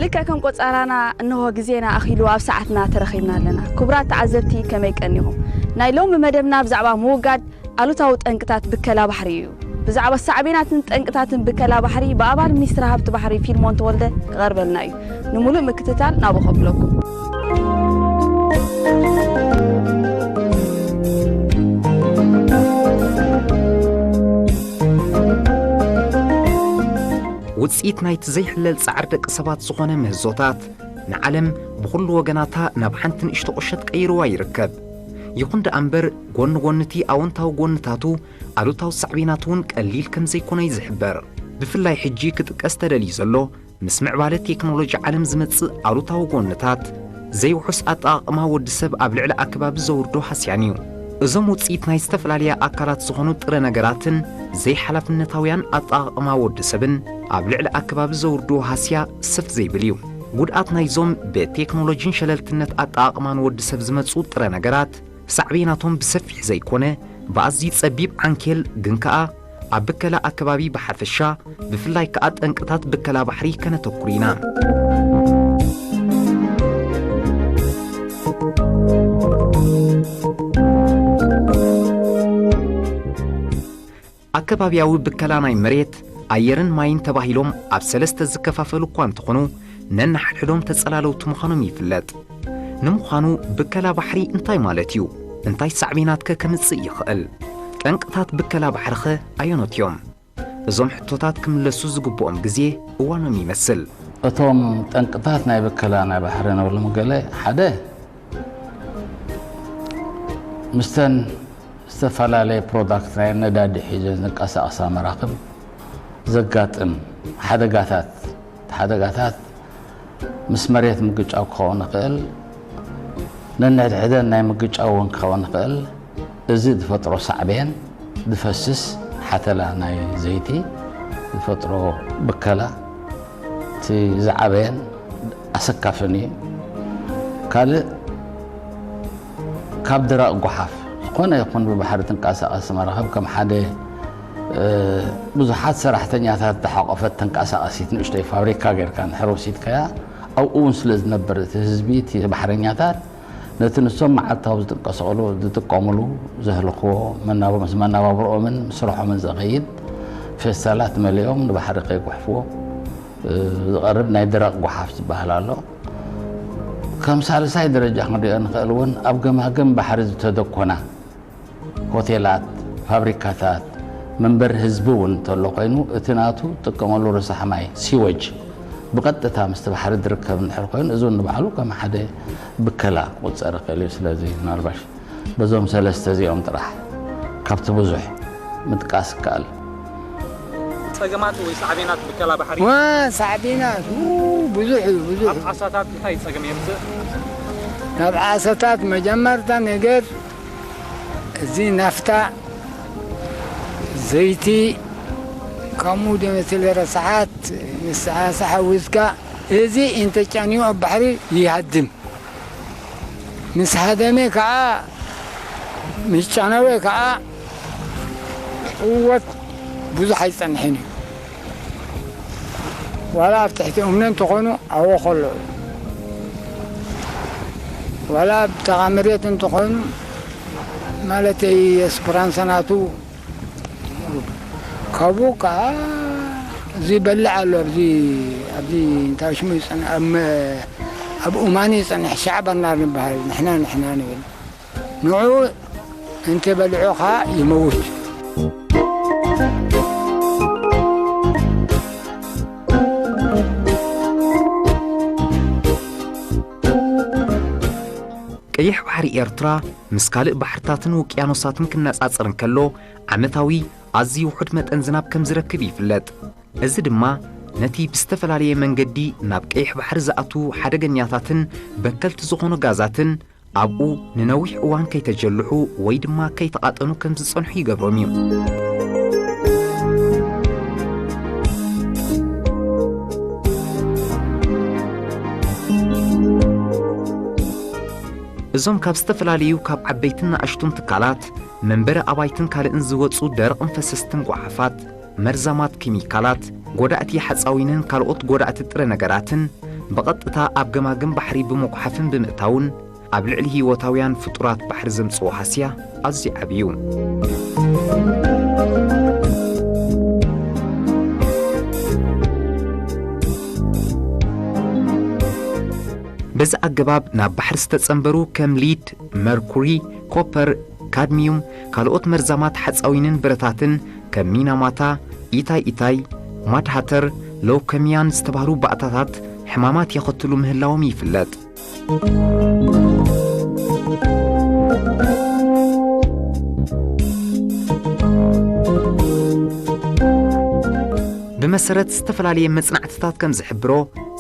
ልክዕ ከም ቆጸራና እንሆ ግዜና ኣኺሉ ኣብ ሰዓትና ተረኺብና ኣለና። ክቡራት ተዓዘብቲ ከመይ ቀኒኹም? ናይ ሎሚ መደብና ብዛዕባ ምውጋድ ኣሉታዊ ጠንቅታት ብከላ ባሕሪ እዩ። ብዛዕባ ሳዕቤናትን ጠንቅታትን ብከላ ባሕሪ ብኣባል ሚኒስትሪ ሃብቲ ባሕሪ ፊልሞን ተወልደ ክቐርበልና እዩ። ንምሉእ ምክትታል ናብኡ ከብለኩም። ውጽኢት ናይቲ ዘይሕለል ጻዕሪ ደቂ ሰባት ዝኾነ ምህዞታት ንዓለም ብኹሉ ወገናታ ናብ ሓንቲ ንእሽቶ ቁሸት ቀይርዋ ይርከብ። ይኹን ደኣ እምበር ጎኒ ጎኒ እቲ ኣወንታዊ ጎንታቱ ኣሉታዊ ሳዕቤናት እውን ቀሊል ከም ዘይኮነ እዩ ዝሕበር። ብፍላይ ሕጂ ክጥቀስ ተደልዩ ዘሎ ምስ ምዕባለ ቴክኖሎጂ ዓለም ዝመጽእ ኣሉታዊ ጎንታት ዘይውሑስ ኣጠቓቕማ ወዲ ሰብ ኣብ ልዕሊ ኣከባቢ ዘውርዶ ሃስያን እዩ። እዞም ውጽኢት ናይ ዝተፈላለያ ኣካላት ዝኾኑ ጥረ ነገራትን ዘይሓላፍነታውያን ኣጠቓቕማ ወዲ ሰብን ኣብ ልዕሊ ኣከባቢ ዘውርዶ ሃስያ ስፍ ዘይብል እዩ። ጉድኣት ናይዞም ብቴክኖሎጂን ሸለልትነት ኣጠቓቕማን ወዲ ሰብ ዝመጹ ጥረ ነገራት ሳዕቤናቶም ብሰፊሕ ዘይኮነ ብኣዝዩ ጸቢብ ዓንኬል ግን ከኣ ኣብ ብከላ ኣከባቢ ብሓፈሻ ብፍላይ ከኣ ጠንቅታት ብከላ ባሕሪ ከነተኩር ኢና። ኣከባብያዊ ብከላ ናይ መሬት፣ ኣየርን ማይን ተባሂሎም ኣብ ሰለስተ ዝከፋፈሉ እኳ እንተኾኑ ነንሓድሕዶም ተጸላለውቲ ምዃኖም ይፍለጥ። ንምዃኑ ብከላ ባሕሪ እንታይ ማለት እዩ? እንታይ ሳዕቤናትከ ከምጽእ ይኽእል? ጠንቅታት ብከላ ባሕሪኸ ኣየኖት እዮም? እዞም ሕቶታት ክምለሱ ዝግብኦም ግዜ እዋኖም ይመስል። እቶም ጠንቅታት ናይ ብከላ ናይ ባሕሪ ንብሎም ገለ ሓደ ምስተን ዝተፈላለየ ፕሮዳክት ናይ ነዳዲ ሒዘን ዝንቀሳቐሳ መራኽብ ዘጋጥም ሓደጋታት፣ እቲ ሓደጋታት ምስ መሬት ምግጫው ክኸውን ይኽእል፣ ነንሕድሕደን ናይ ምግጫው እውን ክኸውን ይኽእል። እዚ ዝፈጥሮ ሳዕቤን ዝፈስስ ሓተላ ናይ ዘይቲ ዝፈጥሮ ብከላ እቲ ዝዓበየን ኣሰካፍን እዩ። ካልእ ካብ ድራቕ ጓሓፍ ዝኾነ ይኹን ብባሕሪ ትንቀሳቐስ መራኸብ ከም ሓደ ብዙሓት ሰራሕተኛታት ዝሓቖፈት ተንቀሳቐሲት ንእሽተይ ፋብሪካ ጌርካ እንድሕር ወሲድካያ ኣብኡ እውን ስለ ዝነብር እቲ ህዝቢ እቲ ባሕረኛታት ነቲ ንሶም መዓልታዊ ዝጥቀሰሉ ዝጥቀምሉ ዘህልኽዎ መናብ- ምስ መናባብርኦምን ምስ ስርሖምን ዘኸይድ ፌስታላት መሊኦም ንባሕሪ ከይጉሕፍዎ ዝቐርብ ናይ ደረቕ ጓሓፍ ዝበሃል ኣሎ። ከም ሳልሳይ ደረጃ ክንሪኦ ንኽእል እውን ኣብ ገማግም ባሕሪ ዝተደኮና ሆቴላት፣ ፋብሪካታት፣ መንበሪ ህዝቢ እውን እንተሎ ኮይኑ እቲ ናቱ ዝጥቀመሉ ረሳሕ ማይ ሲወጅ ብቐጥታ ምስቲ ባሕሪ ዝርከብ እንድሕር ኮይኑ እዚ እውን ንባዕሉ ከም ሓደ ብከላ ክቑፀር ይኽእል እዩ። ስለዚ ምናልባሽ በዞም ሰለስተ እዚኦም ጥራሕ ካብቲ ብዙሕ ምጥቃስ ይከኣል። ጸገማት ወይ ሳዕቤናት ብከላ ባሕሪ ዋ ሳዕቤናት ው፣ ብዙሕ እዩ ብዙሕ ኣብ ዓሳታት እንታይ ጸገም የምጽእ? ናብ ዓሰታት መጀመርታ ነገር እዚ ናፍታ ዘይቲ ከምኡ ደመትለ ረሳሓት ምስ ዓሳ ሓዊዝካ እዚ እንተጫንዩ ኣብ ባሕሪ ይሃድም። ምስ ሃደመ ከዓ ምስ ጨነወ ከዓ እወት ብዙሕ ኣይፀንሕን እዩ። ዋላ ኣብ ትሕቲ እምነ እንተኾኑ ኣወ ከሎ ዋላ ኣብ ተቓ መሬት እንተኾኑ ማለተይ የስፕራንሰ ናቱ ካብኡ ከዓ እዚ በልዕ ኣሎ ኣብዚ ኣብዚ እንታይ ሽሙ ይፀንሕ ኣብ መ- ኣብ ኡማኒ ይፀንሕ ሻዕባ እናር ንበሃል ንሕና ንሕና ንብል ንዑ እንተ በልዑ ከዓ ይመውት። ቀይሕ ባሕሪ ኤርትራ ምስ ካልእ ባሕርታትን ውቅያኖሳትን ክነጻጸር እንከሎ ዓመታዊ ኣዝዩ ውሑድ መጠን ዝናብ ከም ዝረክብ ይፍለጥ። እዚ ድማ ነቲ ብዝተፈላለየ መንገዲ ናብ ቀይሕ ባሕሪ ዝኣትዉ ሓደገኛታትን በከልቲ ዝኾኑ ጋዛትን ኣብኡ ንነዊሕ እዋን ከይተጀልሑ ወይ ድማ ከይተቓጠኑ ከም ዝጸንሑ ይገብሮም እዩ። እዞም ካብ ዝተፈላለዩ ካብ ዓበይትን ንኣሽቱን ትካላት መንበሪ ኣባይትን ካልእን ዝወጹ ደረቕን ፈሰስትን ጓሓፋት፣ መርዛማት ኬሚካላት፣ ጎዳእቲ ሓጻዊንን ካልኦት ጎዳእቲ ጥረ ነገራትን ብቐጥታ ኣብ ገማግም ባሕሪ ብምጉሓፍን ብምእታውን ኣብ ልዕሊ ህይወታውያን ፍጡራት ባሕሪ ዘምጽኦ ሃስያ ኣዝዩ ዓቢ እዩ። በዚ ኣገባብ ናብ ባሕሪ ዝተጸንበሩ ከም ሊድ፣ መርኩሪ፣ ኮፐር፣ ካድሚዩም፣ ካልኦት መርዛማት ሓጻዊንን ብረታትን ከም ሚናማታ፣ ኢታይ ኢታይ፣ ማድሃተር፣ ሎውከሚያን ዝተባህሉ ባእታታት ሕማማት የኸትሉ ምህላዎም ይፍለጥ። ብመሰረት ዝተፈላለየ መጽናዕትታት ከም ዝሕብሮ፣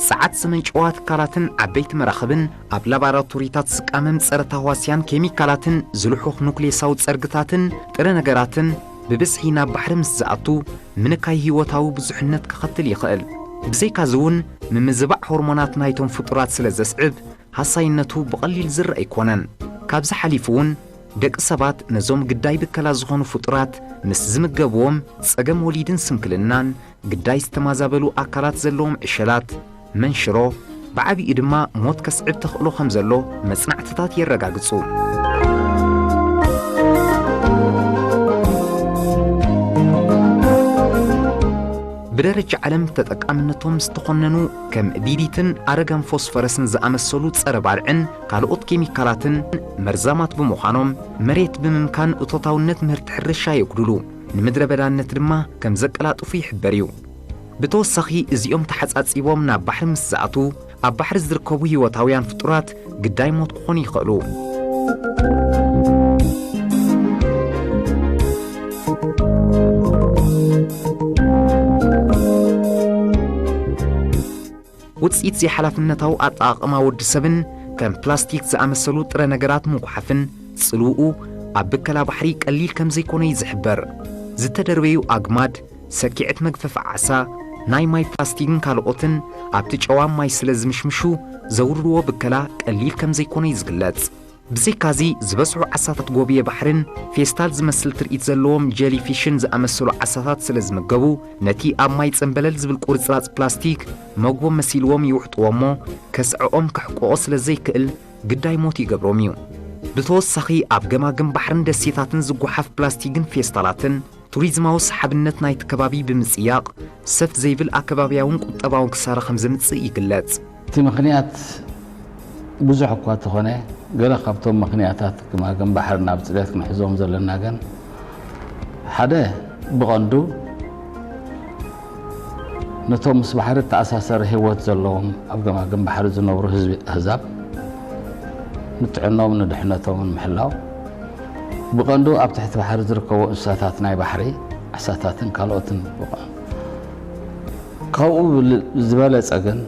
ጸዓት ዘመንጭዋ ትካላትን ዓበይቲ መራኽብን ኣብ ላቦራቶሪታት ዝቃመም ጸረ ታህዋስያን ኬሚካላትን ዝልሑኽ ኑክሌሳዊ ጸርግታትን ጥረ ነገራትን ብብዝሒ ናብ ባሕሪ ምስ ዝኣቱ፣ ምንካይ ህይወታዊ ብዙሕነት ከኸትል ይኽእል። ብዘይካዚ እውን፣ ምምዝባዕ ሆርሞናት ናይቶም ፍጡራት ስለ ዘስዕብ፣ ሃሳይነቱ ብቐሊል ዝረአ ኣይኮነን። ካብዚ ሓሊፉ እውን፣ ደቂ ሰባት ነዞም ግዳይ ብከላ ዝኾኑ ፍጡራት ምስ ዝምገብዎም፣ ጸገም ወሊድን ስንክልናን፣ ግዳይ ዝተማዛበሉ ኣካላት ዘለዎም ዕሸላት፣ መንሽሮ፣ ብዓቢኡ ድማ ሞት ከስዕብ ተኽእሎ ከም ዘሎ መጽናዕትታት የረጋግጹ። ብደረጃ ዓለም ተጠቃምነቶም ዝተኾነኑ ከም ዲዲትን ኣረጋን ፎስፈረስን ዝኣመሰሉ ጸረ ባልዕን ካልኦት ኬሚካላትን መርዛማት ብምዃኖም፣ መሬት ብምምካን እቶታውነት ምህርቲ ሕርሻ የጉድሉ፣ ንምድረ በዳነት ድማ ከም ዘቀላጥፉ ይሕበር እዩ። ብተወሳኺ፣ እዚኦም ተሓጻጺቦም ናብ ባሕሪ ምስ ዝኣትዉ፣ ኣብ ባሕሪ ዝርከቡ ህይወታውያን ፍጡራት ግዳይ ሞት ክኾኑ ይኽእሉ። ውጽኢት ዘይሓላፍነታዊ ኣጠቓቕማ ወዲ ሰብን ከም ፕላስቲክ ዝኣመሰሉ ጥረ ነገራት ምጉሓፍን ጽልውኡ ኣብ ብከላ ባሕሪ ቀሊል ከም ዘይኮነ እዩ ዝሕበር። ዝተደርበዩ ኣግማድ፣ ሰኪዐት መግፈፊ ዓሳ፣ ናይ ማይ ፕላስቲክን ካልኦትን ኣብቲ ጨዋም ማይ ስለ ዝምሽምሹ ዘውርድዎ ብከላ ቀሊል ከም ዘይኮነ እዩ ዝግለጽ። ብዘይካዚ ዝበዝሑ ዓሳታት ጎብየ ባሕርን ፌስታል ዝመስል ትርኢት ዘለዎም ጀሊፊሽን ዝኣመሰሉ ዓሳታት ስለ ዝምገቡ ነቲ ኣብ ማይ ጸምበለል ዝብል ቁርጽራጽ ፕላስቲክ መግቦም መሲልዎም ይውሕጥዎ እሞ ከስዕኦም ከሕቆኦ ስለ ዘይክእል ግዳይ ሞት ይገብሮም እዩ። ብተወሳኺ ኣብ ገማግም ባሕርን ደሴታትን ዝጓሓፍ ፕላስቲክን ፌስታላትን ቱሪዝማዊ ሰሓብነት ናይቲ ከባቢ ብምጽያቕ ሰፍ ዘይብል ኣከባብያውን ቁጠባውን ክሳራ ከም ዘምጽእ ይግለጽ። እቲ ምኽንያት ብዙሕ እኳ እንተኾነ፣ ገለ ካብቶም ምኽንያታት ገማግም ባሕሪ ናብ ጽሬት ክንሕዞም ዘለና ግን፣ ሓደ ብቐንዱ ነቶም ምስ ባሕሪ እተኣሳሰረ ህይወት ዘለዎም ኣብ ገማግም ባሕሪ ዝነብሩ ህዝቢ ኣህዛብ ንጥዕኖምን ንድሕነቶምን ምሕላው፣ ብቐንዱ ኣብ ትሕቲ ባሕሪ ዝርከቡ እንስሳታት ናይ ባሕሪ፣ ዓሳታትን ካልኦትን ብቐ-፣ ካብኡ ብል-፣ ዝበለጸ ግን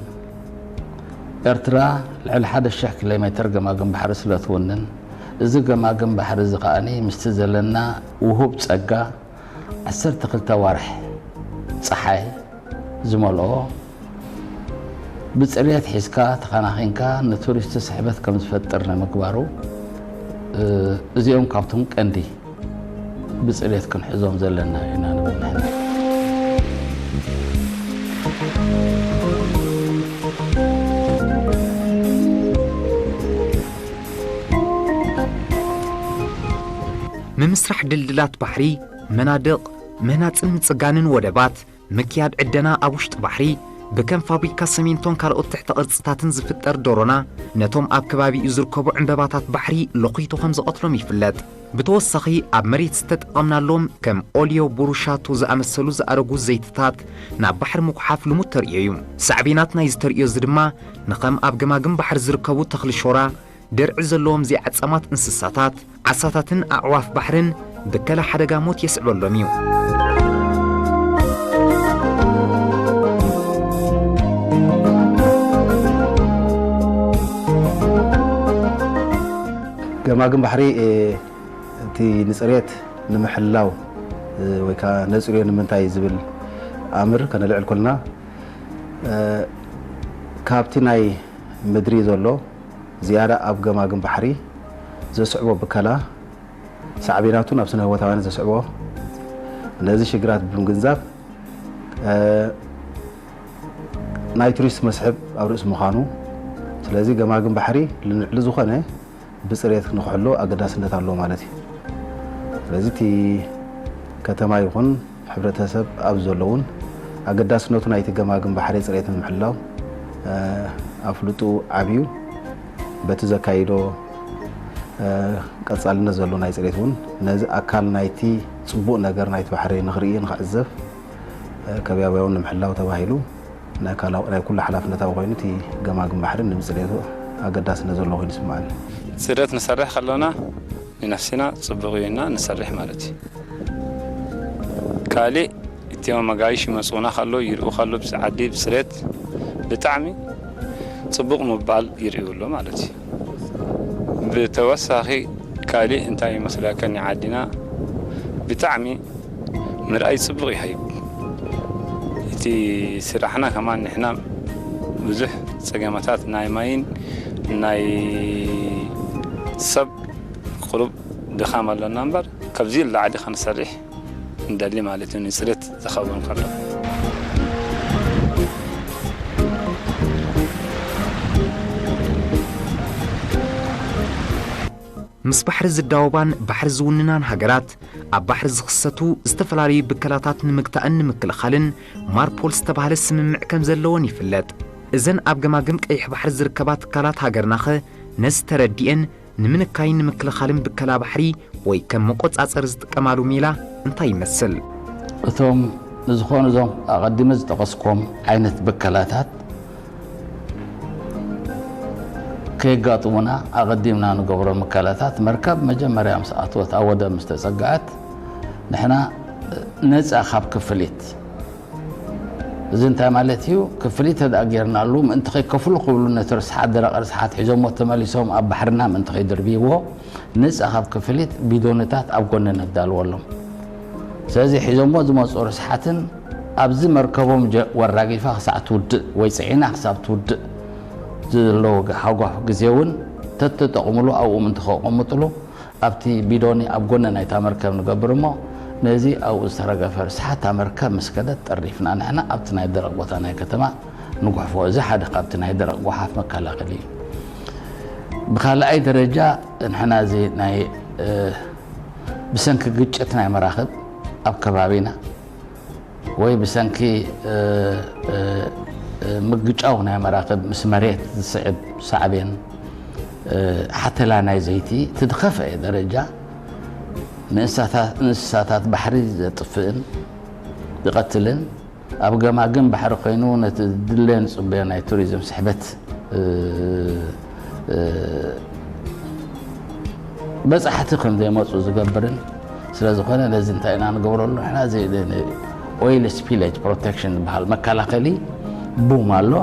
ኤርትራ ልዕሊ ሓደ ሽሕ ኪሎ ሜትር ገማግም ባሕሪ ስለ ትውንን፣ እዚ ገማግም ባሕሪ እዚ ከኣኒ ምስቲ ዘለና ውሁብ ጸጋ ዓሰርተ ክልተ ዋርሕ ጸሓይ ዝመልኦ ብጽሬት ሒዝካ ተኸናኺንካ ንቱሪስት ስሕበት ከም ዝፈጥር ንምግባሩ፣ እ፣ እዚኦም ካብቶም ቀንዲ ብጽሬት ክንሕዞም ዘለና ኢና ንብል ንሕና። ምምስራሕ ድልድላት ባሕሪ፣ መናድቕ፣ ምህናጽን ምጽጋንን ወደባት፣ ምክያድ ዕደና ኣብ ውሽጢ ባሕሪ፣ ብከም ፋብሪካ ሰሚንቶን ካልኦት ትሕተ ቅርጽታትን ዝፍጠር ዶሮና፣ ነቶም ኣብ ከባቢኡ ዝርከቡ ዕምበባታት ባሕሪ ለኹይቱ ከም ዝቐትሎም ይፍለጥ። ብተወሳኺ፣ ኣብ መሬት ዝተጠቐምናሎም ከም ኦሊዮ ቡሩሻቶ ዝኣመሰሉ ዝኣረጉ ዘይትታት ናብ ባሕሪ ምጉሓፍ ልሙድ ተርእዮ እዩ። ሳዕቤናት ናይዚ ተርእዮ እዚ ድማ፣ ንኸም ኣብ ገማግም ባሕሪ ዝርከቡ ተኽሊ ሾራ፣ ድርዒ ዘለዎም ዘይዓጻማት እንስሳታት፣ ዓሳታትን ኣዕዋፍ ባሕርን ብከላ ሓደጋ ሞት የስዕበሎም እዩ። ገማግም ባሕሪ፣ እ፣ እቲ ንጽሬት ንምሕላው፣ እ፣ ወይ ከኣ ነጽርዮ ንምንታይ ዝብል ኣምር ከነልዕል ኮልና፣ እ፣ ካብቲ ናይ ምድሪ ዘሎ ዝያዳ ኣብ ገማግም ባሕሪ ዘስዕቦ ብከላ ሳዕቤናቱ ናብ ስነ ህይወታውያን ዘስዕቦ፣ ነዚ ሽግራት ብምግንዛብ፣ እ፣ ናይ ቱሪስት መስሕብ ኣብ ርእሲ ምዃኑ፣ ስለዚ ገማግም ባሕሪ ልንዕሊ ዝኾነ ብፅሬት ንክሕሎ ኣገዳስነት ኣለዎ ማለት እዩ። ስለዚ እቲ ከተማ ይኹን ሕብረተሰብ ኣብ ዘለውን ኣገዳስነቱ ናይቲ ገማግም ባሕሪ ፅሬት ንምሕላው ኣፍልጡ ዓብዩ በቲ ዘካይዶ ቀፃልነት ዘሎ ናይ ፅሬት እውን ነዚ ኣካል ናይቲ ፅቡቕ ነገር ናይቲ ባሕሪ ንክርኢ ንክዕዘብ ከባቢያውን ንምሕላው ተባሂሉ ናይ ኩሉ ሓላፍነታዊ ኮይኑ እቲ ገማግም ባሕሪ ንምፅሬቱ ኣገዳስነት ዘሎ ኮይኑ ይስምዓኒ። ፅሬት ንሰርሕ ከለና ንነፍሲና ፅቡቕ እዩ እና ንሰርሕ ማለት እዩ። ካሊእ እቲኦም መጋይሽ ይመፁና ከሎ ይርኡ ከሎ ብዚ ዓዲ ብፅሬት ብጣዕሚ ፅቡቕ ምባል ይርእዩ ኣሎ ማለት እዩ። ብተወሳኺ ካሊእ እንታይ ይመስለከኒ ዓድና ብጣዕሚ ምርኣይ ፅቡቕ ይሃይብ። እቲ ስራሕና ከማን ንሕና ብዙሕ ፀገማታት ናይ ማይን ናይ ሰብ ቁሩብ ድኻም ኣለና እምበር ካብዚ ላዕሊ ክንሰርሕ እንደሊ ማለት እዩ። ንፅሬት ዝኸውን ከሎ ምስ ባሕሪ ዝዳወባን ባሕሪ ዝውንናን ሃገራት ኣብ ባሕሪ ዝኽሰቱ ዝተፈላለዩ ብከላታት ንምግታእን ንምክልኻልን ማርፖል ዝተባህለ ስምምዕ ከም ዘለወን ይፍለጥ። እዘን ኣብ ገማግም ቀይሕ ባሕሪ ዝርከባ ትካላት ሃገርናኸ ነዚ ተረዲኤን ንምንካይን ንምክልኻልን ብከላ ባሕሪ ወይ ከም መቆጻጸሪ ዝጥቀማሉ ሜላ እንታይ ይመስል? እቶም ንዝኾኑ እዞም ኣቐዲመ ዝጠቐስኮም ዓይነት ብከላታት ከየጋጥሙና ኣቐዲምና ንገብሮ ምከላታት መርከብ መጀመርያ ምስ ኣትወት ኣብ ወደብ ምስ ተጸግዐት ንሕና ነጻ ካብ ክፍሊት እዚ እንታይ ማለት እዩ? ክፍሊት ተደኣ ጌርናሉ ምእንቲ ከይከፍሉ ክብሉ ነቲ ርስሓት ደረቕ ርስሓት ሒዞሞ ተመሊሶም ኣብ ባሕርና ምእንቲ ከይድርብይዎ ነጻ ካብ ክፍሊት ቢዶንታት ኣብ ጎኒ ነዳልወሎም። ስለዚ ሒዞሞ ዝመፁ ርስሓትን ኣብዚ መርከቦም ወራጊፋ ክሳዕ ትውድእ ወይ ፅዒና ክሳብ ትውድእ ዘሎ ሃጓፍ ግዜ እውን ተተጠቕምሉ ኣብኡ ምእንቲ ከቐምጥሉ ኣብቲ ቢዶኒ ኣብ ጎኒ ናይታ መርከብ ንገብር እሞ ነዚ ኣብኡ ዝተረገፈ ርስሓት እታ መርከብ ምስ ከደት ጠሪፍና ንሕና ኣብቲ ናይ ደረቕ ቦታ ናይ ከተማ ንጉሕፎ። እዚ ሓደ ካብቲ ናይ ደረቕ ጓሓፍ መከላኸሊ እዩ። ብካልኣይ ደረጃ ንሕና እዚ ናይ ብሰንኪ ግጭት ናይ መራኽብ ኣብ ከባቢና ወይ ብሰንኪ ምግጫው ናይ መራኽብ ምስ መሬት ዝስዕብ ሳዕቤን ሓተላ ናይ ዘይቲ እቲ ዝኸፍአ ደረጃ ንእንስሳታት ባሕሪ ዘጥፍእን ዝቐትልን ኣብ ገማግም ባሕሪ ኮይኑ ነቲ ድሌን ፅበዮ ናይ ቱሪዝም ስሕበት በፃሕቲ ከም ዘይመፁ ዝገብርን ስለ ዝኾነ ነዚ እንታይ ኢና ንገብረሉ ንሕና እዚ oil spillage protection ዝበሃል መከላኸሊ ቡም ኣሎ።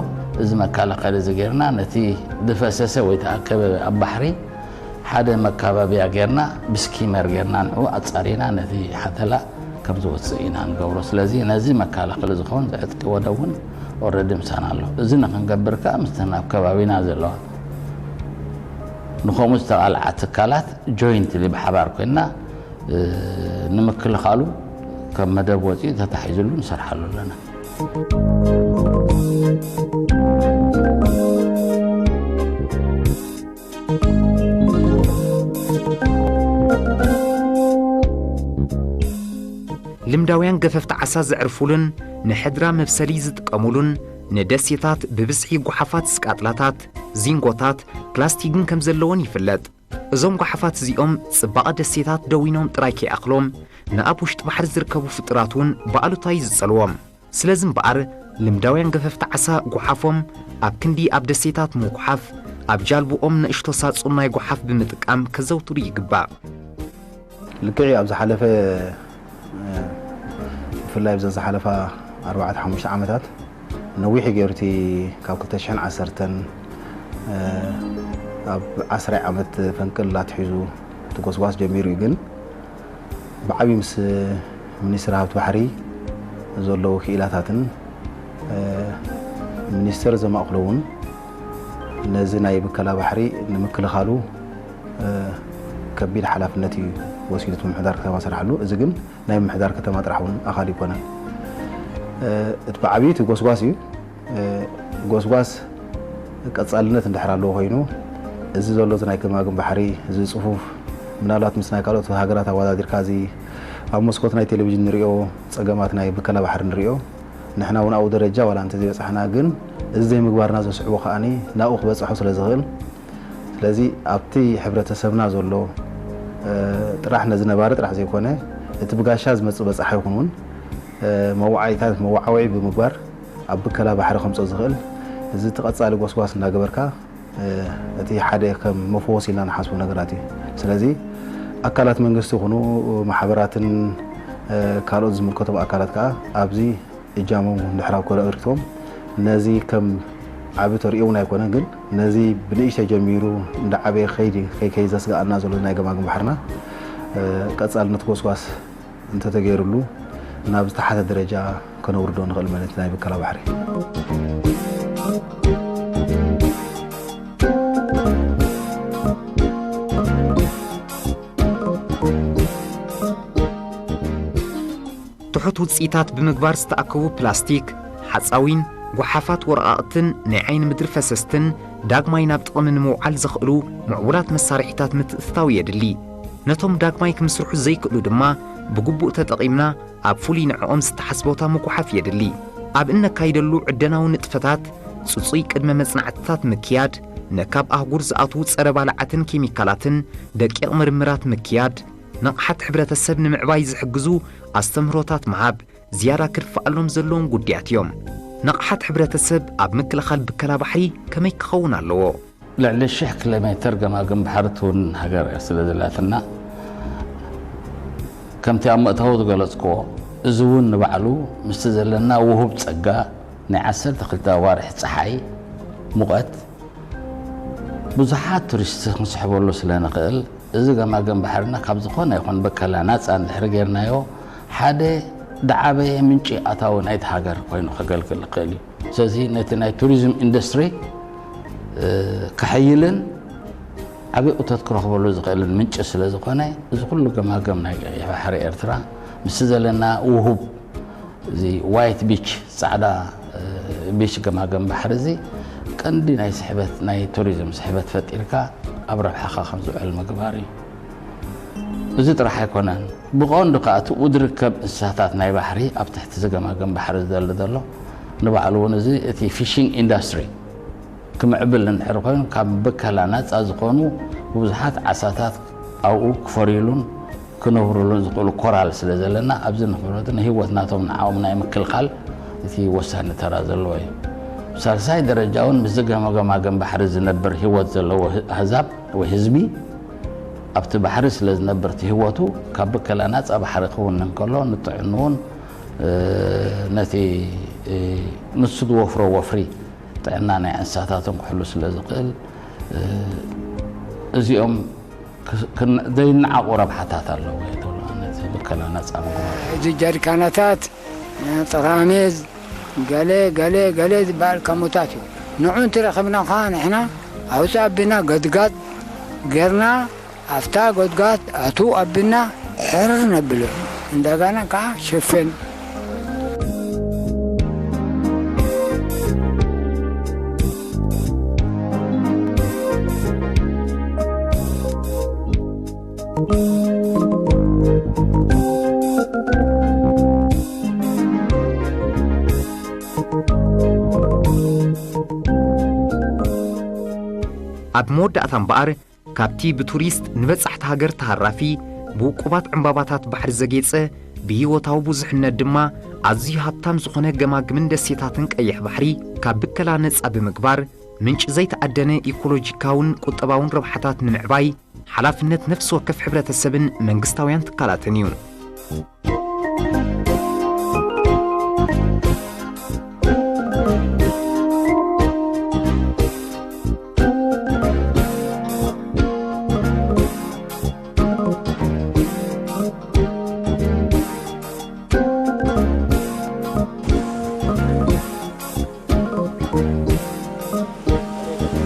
እዚ መከላኸሊ እዚ ጌርና ነቲ ዝፈሰሰ ወይ ተኣከበ ኣብ ባሕሪ ሓደ መካበብያ ጌርና ብስኪመር ጌርና ንዑ ኣፃሪና ነቲ ሓተላ ከም ዝወፅእ ኢና ንገብሮ። ስለዚ ነዚ መከላኸሊ ዝኸውን ዘዕጥቂ ወደብ እውን ኦረዲ ምሳና ኣሎ። እዚ ንክንገብር ከዓ ምስተን ኣብ ከባቢና ዘለዋ ንከምኡ ዝተቓልዓ ትካላት jointly ብሓባር ኮይንና ንምክልኻሉ ከም መደብ ወፂኡ ተታሒዙሉ ንሰርሓሉ ኣለና። ልምዳውያን ገፈፍቲ ዓሳ ዘዕርፉሉን ንሕድራ መብሰሊ ዝጥቀሙሉን ንደሴታት ብብዝሒ ጓሓፋት ስቃጥላታት፣ ዚንጎታት፣ ፕላስቲግን ከም ዘለዎን ይፍለጥ። እዞም ጓሓፋት እዚኦም ጽባቐ ደሴታት ደዊኖም ጥራይ ከይኣኽሎም ንኣብ ውሽጢ ባሕሪ ዝርከቡ ፍጡራት እውን ብኣሉታ እዩ ዝጸልዎም። ስለዚ እምበኣር ልምዳውያን ገፈፍቲ ዓሳ ጓሓፎም ኣብ ክንዲ ኣብ ደሴታት ምጉሓፍ ኣብ ጃልብኦም ንእሽቶ ሳጹን ናይ ጓሓፍ ብምጥቃም ከዘውትሩ ይግባእ። ልክዕ ኣብ ዝሓለፈ ብፍላይ ኣብዘን ዝሓለፋ ኣርባዕተ ሓሙሽተ ዓመታት ነዊሕ ገይሩ እቲ ካብ ክልተ ሽሕን ዓሰርተን ኣብ ዓስራይ ዓመት ፈንቅል ኣትሒዙ እቲ ጎስጓስ ጀሚሩ እዩ። ግን ብዓብዩ ምስ ሚኒስትሪ ሃብቲ ባሕሪ ዘለዉ ክኢላታትን ሚኒስትር ዘማእክሎ እውን ነዚ ናይ ብከላ ባሕሪ ንምክልኻሉ ከቢድ ሓላፍነት እዩ ወሲዱ እቲ ምምሕዳር ከተማ ዝሰርሓሉ። እዚ ግን ናይ ምምሕዳር ከተማ ጥራሕ እውን ኣኻል ኣይኮነን። እቲ ብዓብዩ እቲ ጎስጓስ እዩ። ጎስጓስ ቀጻልነት እንድሕር ኣለዎ ኮይኑ፣ እዚ ዘሎ ናይ ገማግም ባሕሪ፣ እዚ ጽፉፍ፣ ምናልባት ምስ ናይ ካልኦት ሃገራት ኣወዳዲርካ፣ እዚ ኣብ መስኮት ናይ ቴሌቪዥን ንሪኦ ጸገማት ናይ ብከላ ባሕሪ ንሪኦ፣ ንሕና እውን ኣብኡ ደረጃ ዋላ እንተዘይበጻሕና፣ ግን እዚ ዘይምግባርና ዘስዕቦ ከኣኒ ናብኡ ክበጽሖ ስለ ዝኽእል፣ ስለዚ ኣብቲ ሕብረተሰብና ዘሎ ጥራሕ፣ ነዚ ነባሪ ጥራሕ ዘይኮነ፣ እቲ ብጋሻ ዝመጽእ በጻሓ ይኹን እውን መዋዓይታት መዋዓውዒ ብምግባር፣ ኣብ ብከላ ባሕሪ ከምጾ ዝኽእል፣ እዚ ተቐጻሊ ጎስጓስ እንዳገበርካ፣ እቲ ሓደ ከም መፈወስ ኢልና ንሓስቦ ነገራት እዩ። ስለዚ ኣካላት መንግስቲ ይኹኑ፣ ማሕበራትን ካልኦት ዝምልከቶም ኣካላት ከኣ ኣብዚ እጃሞም እንድሕር ኣብ ኮረ ኣበርክቶም፣ ነዚ ከም ዓቢ ተርእዮ እውን ኣይኮነን፣ ግን ነዚ ብንእሽተይ ጀሚሩ እንዳዓበየ ከይዲ ከይከይ ዘስጋኣና ዘሎ ናይ ገማግም ባሕርና ቀጻልነት ጎስጓስ እንተተገይሩሉ፣ ናብ ዝተሓተ ደረጃ ከነውርዶ ንኽእል ማለት ናይ ብከላ ባሕሪ። ትሑት ውጽኢታት ብምግባር ዝተኣከቡ ፕላስቲክ፣ ሓጻዊን፣ ጓሓፋት ወረቓቕትን ናይ ዓይኒ ምድሪ ፈሰስትን ዳግማይ ናብ ጥቕሚ ንምውዓል ዘኽእሉ ምዕቡላት መሳርሒታት ምትእትታው የድሊ። ነቶም ዳግማይ ክምስርሑ ዘይክእሉ ድማ ብግቡእ ተጠቒምና ኣብ ፍሉይ ንዕኦም ዝተሓስበ ቦታ ምጉሓፍ የድሊ። ኣብ እነካይደሉ ዕደናዊ ንጥፈታት ጽጹይ ቅድመ መጽናዕትታት ምክያድ፣ ነካብ ኣህጉር ዝኣትዉ ጸረ ባልዓትን ኬሚካላትን ደቂቕ ምርምራት ምክያድ፣ ንቕሓት ሕብረተሰብ ንምዕባይ ዝሕግዙ ኣስተምህሮታት ምሃብ ዝያዳ ክድፍኣሎም ዘለዎም ጉዳያት እዮም። ንቕሓት ሕብረተሰብ ኣብ ምክልኻል ብከላ ባሕሪ ከመይ ክኸውን ኣለዎ? ልዕሊ ሽሕ ኪሎ ሜተር ገማግም ባሕሪ ትውንን ሃገር እያ ስለ ዘላትና፣ ከምቲ ኣብ መእተዊ ዝገለጽክዎ፣ እዚ እውን ንባዕሉ ምስቲ ዘለና ውሁብ ጸጋ ናይ ዓሰርተ ክልተ ኣዋርሕ ጸሓይ ሙቐት ብዙሓት ቱሪስት ክንስሕበሉ ስለ ንኽእል፣ እዚ ገማግም ባሕርና ካብ ዝኾነ ይኹን በከላ ናጻ እንድሕር ጌርናዮ፣ ሓደ ዝዓበየ ምንጪ ኣታዊ ናይቲ ሃገር ኮይኑ ከገልግል ይኽእል እዩ። ስለዚ ነቲ ናይ ቱሪዝም ኢንዱስትሪ ከሐይልን ዓብዪ እቶት ክረኽበሉ ዝኽእልን ምንጪ ስለ ዝኾነ፣ እዚ ኩሉ ገማግም ናይ ቀይሕ ባሕሪ ኤርትራ ምስቲ ዘለና ውሁብ እዚ ዋይት ቢች፣ ጻዕዳ ቢች፣ ገማግም ባሕሪ እዚ ቀንዲ ናይ ስሕበት፣ ናይ ቱሪዝም ስሕበት ፈጢርካ ኣብ ረብሓኻ ከም ዝውዕል ምግባር እዩ። እዚ ጥራሕ ኣይኮነን፣ ብቐንዱ ከኣ እቲ ዝርከብ እንስሳታት ናይ ባሕሪ ኣብ ትሕቲ እዚ ገማግም ባሕሪ ዝደሊ ዘሎ ንባዕሉ እውን እዚ እቲ ፊሽንግ ኢንዳስትሪ ክምዕብል እንድሕር ኮይኑ፣ ካብ ብከላ ናጻ ዝኾኑ ብዙሓት ዓሳታት ኣብኡ ክፈርዩሉን ክነብሩሉን ዝኽእሉ ኮራል ስለ ዘለና፣ ኣብዚ ንኽብረቱ ንህይወት ናቶም ንዓኦም ናይ ምክልኻል እቲ ወሳኒ ተራ ዘለዎ እዩ። ብሳልሳይ ደረጃ እውን ምስዚ ገማግም ባሕሪ ዝነብር ህይወት ዘለዎ ኣህዛብ ወይ ህዝቢ ኣብቲ ባሕሪ ስለ ዝነብር፣ እቲ ህይወቱ ካብ ብከላ ናጻ ባሕሪ ክውንን ከሎ፣ ንጥዕንኡን ነቲ ንሱ ዝወፍሮ ወፍሪ ጥዕና ናይ እንስሳታትን ክሕሉ ስለ ዝኽእል፣ እዚኦም ዘይነዓቑ ረብሓታት ኣለዎ። ተብሎ ነቲ ብከላ ነፃ ምግባር። እዚ ጀሪካናታት፣ ጥራሜዝ፣ ገለ ገለ ገለ ዝበሃል ከምኡታት እዩ። ንዑ እንትረኸብና ኸዓ ንሕና ኣውፅእ ኣቢና ገድጋድ ጌርና ኣብታ ጎድጓድ ኣትው ኣቢልና ሕርር ነብሎ፣ እንደገና ከዓ ሽፍን። ኣብ መወዳእታ እምበኣር፣ ካብቲ ብቱሪስት ንበጻሕቲ ሃገር ተሃራፊ፣ ብውቁባት ዕምባባታት ባሕሪ ዘጌጸ፣ ብህይወታዊ ብዙሕነት ድማ ኣዝዩ ሃብታም ዝኾነ ገማግምን ደሴታትን ቀይሕ ባሕሪ ካብ ብከላ ነጻ ብምግባር፣ ምንጪ ዘይተኣደነ ኢኮሎጂካውን ቁጠባውን ረብሓታት ንምዕባይ ሓላፍነት ነፍሲ ወከፍ ሕብረተሰብን መንግስታውያን ትካላትን እዩ።